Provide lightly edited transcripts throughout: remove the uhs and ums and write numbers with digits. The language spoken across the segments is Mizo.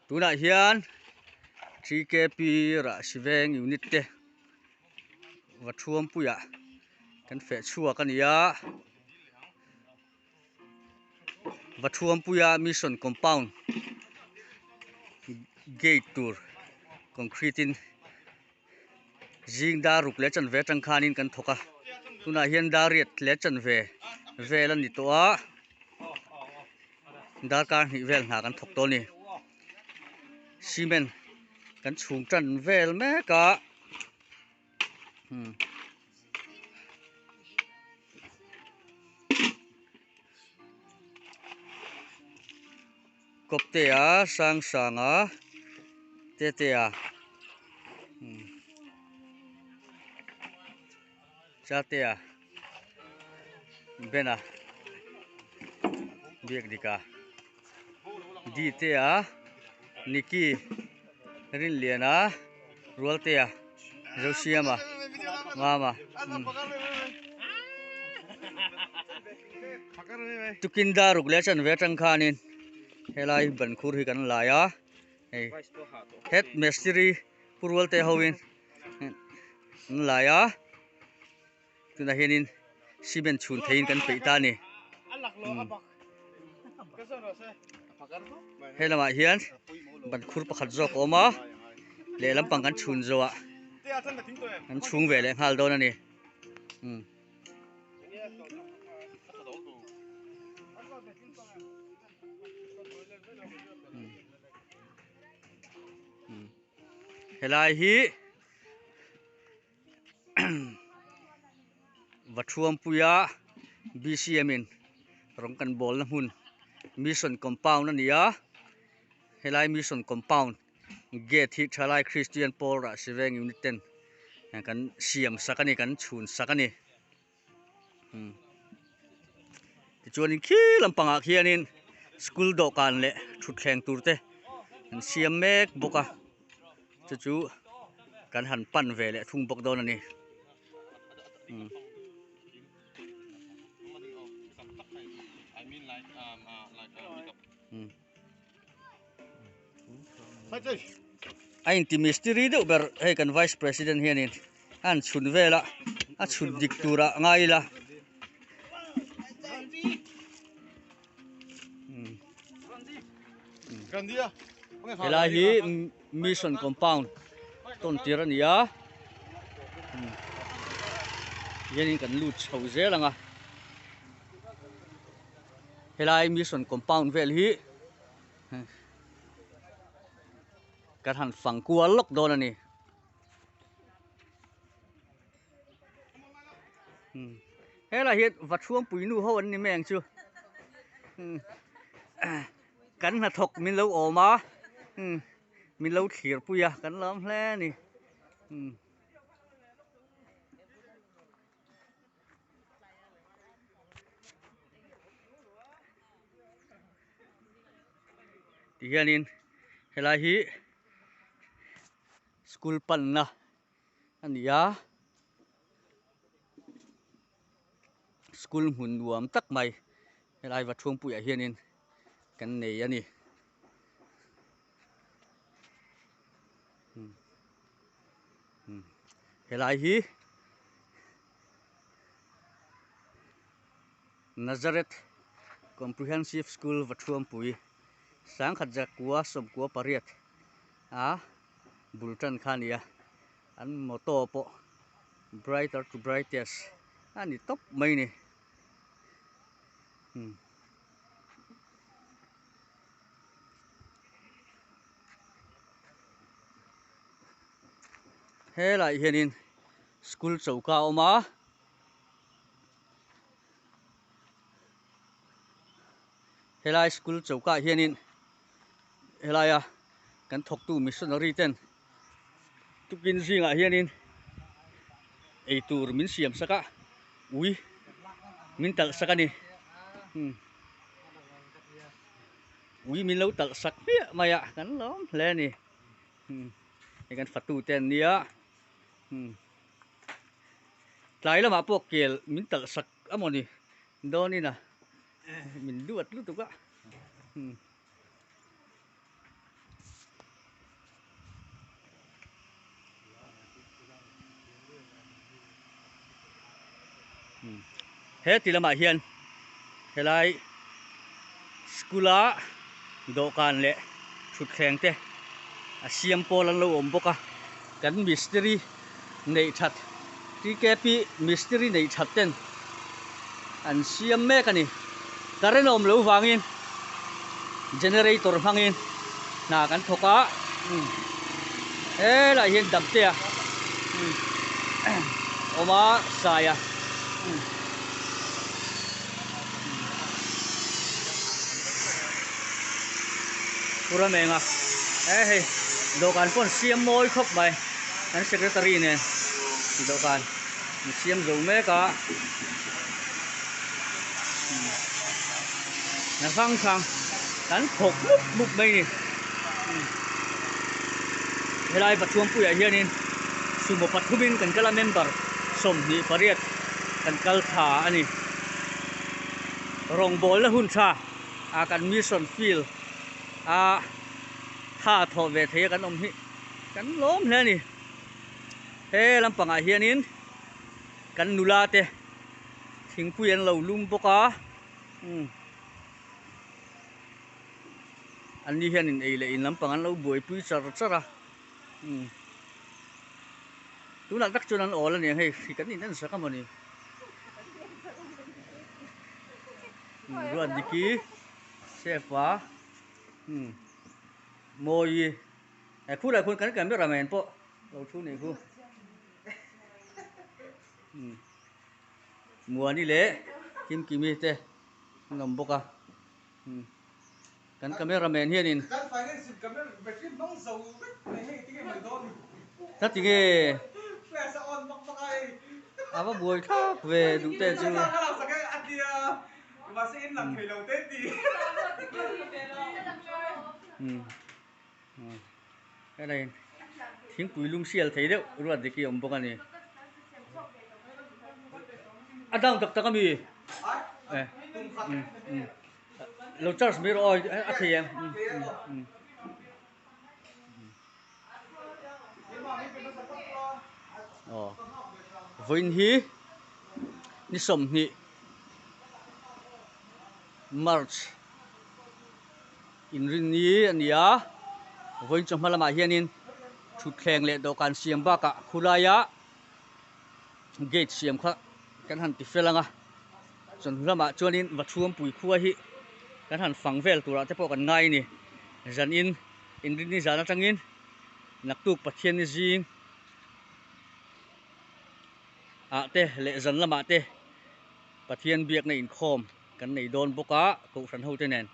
Tunah hian TKP Rahsiveng unit te va thuampuiah kan feh chhuak a ni a va thuampuia mission compound gate tur concrete in zing dar ruk leh chanve atang khanin kan thawk a tunah hian dar riat leh chanve vel a ni tawh a darkar hnih vel hna kan thawk tawh a ni cement kan chhung tan vel mek a Kawptea Sangsanga Tetea Chatea Bena Biakdika Ditea Nicky Rinliana Rualtea Zosiama Mama Tukin dar ruk leh chanve atang khanin helai ban khur hi kan lai a hei head mistiri pu Rualte hoin an lai a tunah hianin cement chhun theihin kan peih ta a ni he lamah hian ban khur pakhat zawk a awm a lehlam pang kan chhun zawh ah an chhung ve leh nghal dawn a ni. Helai hi Vathuampuia BCM in rawng kan bawl na hmun mission compound a ni a helai mission compound gate hi thalai Christian pawl rah siveng unit ten kan siam sak a ni kan chhun sak a ni. Tichuanin khi lampangah khianin school dawhkan leh thutthleng tur te an siam mek bawk a chu chu kan han pan ve leh thung bawk dawn a ni. A inti mistiri deuh ber hei kan vice president hianin a han chhun vel a a chhun dik turah ngai ila helai hi mission compound tawn tir a ni a hianin kan lut chho zel ang a helai mission compound vel hi kan han fang kual lawk dawn a ni helai hian Vathuampui nu ho an ni mai ang chu kan hnathawk min lo awm a min lo thlir pui a kan lawm hle a ni. Tihianin helai hi school panna a ni a school hmun nuam tak mai helai Vathuampuiah hianin kan nei a ni. Helai hi Nazareth Comprehensive School Vathuampui sangkhat zakua sawmkua pariat a bul tan kha a ni a an motto pawh brighter to brightest a ni tawp mai a ni. Helaiah hianin school choka a awm a helai school choka ah hianin helaia kan thawktu missionary ten tukin zingah hianin eitur min siam sak a ui min talh sak a ni. Ui min lo talh sak hmiah mai a kan lawm hle a ni hei kan fatu te an nia tlai lamah pawh kel min talh sak a maw ni dawnin a min duat lutuk a. He ti lamah hian helai school a dawhkan leh thutthleng te a siam pawl an lo awm bawk a, kan mistiri neih that TKP mistiri neih that ten an siam mek a ni. Current a awm loh vangin generator hmangin hna kan thawk a, helaiah hian damtea awm a saia. Pura menga e hei dawhkan pawh an siam mawi khawp mai an secretary nen dawhkan an siam zo mek a hna hrang hrang kan thawk mup mup mai a ni helai Pathuampuiah hianin sumo pathumin kan kal a member 28 kan kal thla a ni. Rawngbawlna hun tha ah kan mission field a tha thawh ve thei a kan awm hi kan lawm hle a ni. He lampangah hianin kan nula te thingpui an lo lum bawk a umm an ni hianin ei leh in lampang an lo buaipui char char a umm tunah tak chuan an awl a ni ang hei hri kan in en sak a mawni. Ruat Diki Chef-a Mawi eh khulai khuan kan camera man pawh lo thu nih khu Muani leh Kimkimi te an awm bawk a kan camera man hianin ta tinge a va buai thlak ve duh te chu helai thingpui lum sial thei deuh ruat dik hi a awm bawk a ni a down tak tak a mi eh Lo charge mai rawh aw a thei em aw vawiin hi ni 20 March inrinni a ni a vawiin chawhma lamah hianin thutthleng leh dawhkan siam bakah khulaia gate siam kha kan han ti fel ang a chawhnu lamah chuanin Vathuampui khua hi kan han fang vel turah te pawh kan ngai a ni zanin inrinni zan atangin naktuk Pathianni zing ah te leh zan lamah te Pathian biakna inkhawm kan nei dawn bawk a kohhran ho te nen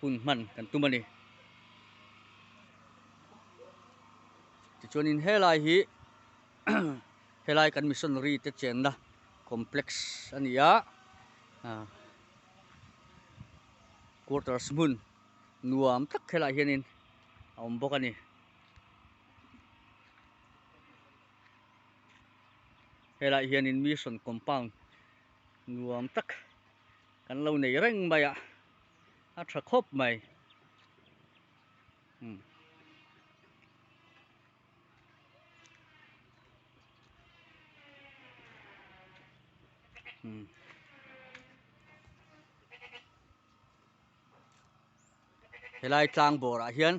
hun hman kan tum a ni tichuanin helai hi. Helai kan missionary te chenna complex a ni a quarters hmun nuam tak helaiah hianin a awm bawk a ni. Helaiah hianin mission compound nuam tak kan lo nei reng mai a a tha khawp mai. Helai tlang bawrah hian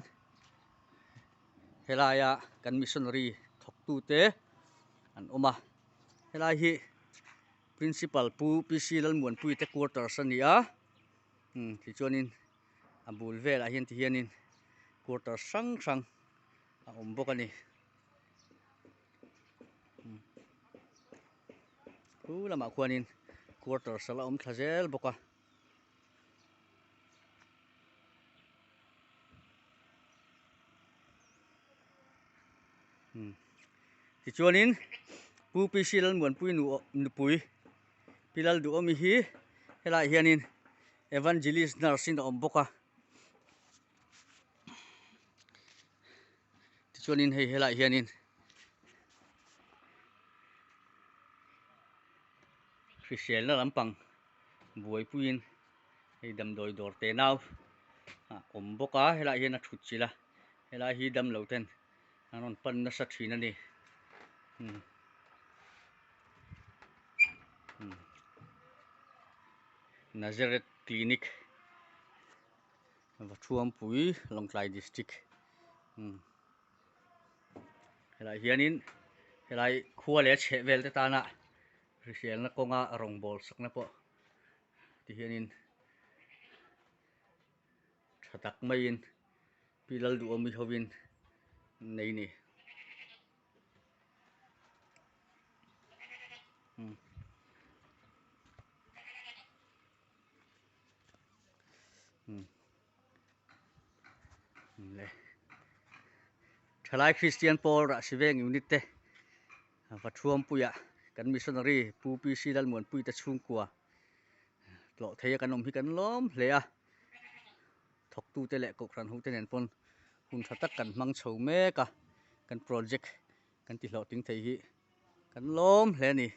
helaia kan missionary thawktu te an awm a helai hi principal pu P C Lalmuanpuii te quarters a ni a tichuanin a bul velah hian tihianin quarters hrang hrang a awm bawk a ni khu lamah khuanin quarters a la awm thla zel bawk a tichuanin Pu P C Lalmuanpui nupui Pi Lalduhawmi hi helaiah hianin Evangelist nurse in a awm bawk a. Tichuanin hei helaiah hianin hriselna lampang buaipuiin hei damdawi dawr te nau a awm bawk a helaiah hian a thut chilh a helai hi damlo ten an rawn pan nasa thin a ni. Nazareth Clinic Vathuampui Lawngtlai District umm helaiah hianin helai khua leh a chheh vel te tana hriselna kawnga rawngbâwl sakna pawh tihianin tha tak maiin Pi Lalduhawmi hovin nei ni. Thalai Kristian Pawl Rahsiveng Unit te Vathuampuia kan Missionary Pu PC Lalmuanpuii te chhungkua tlawh thei a kan awm hi kan lawm hle a. Thawktute leh kohhran hote nen pawn hun tha tak kan hmang chho mek a, kan project kan ti hlawhtling thei hi kan lawm hle a ni.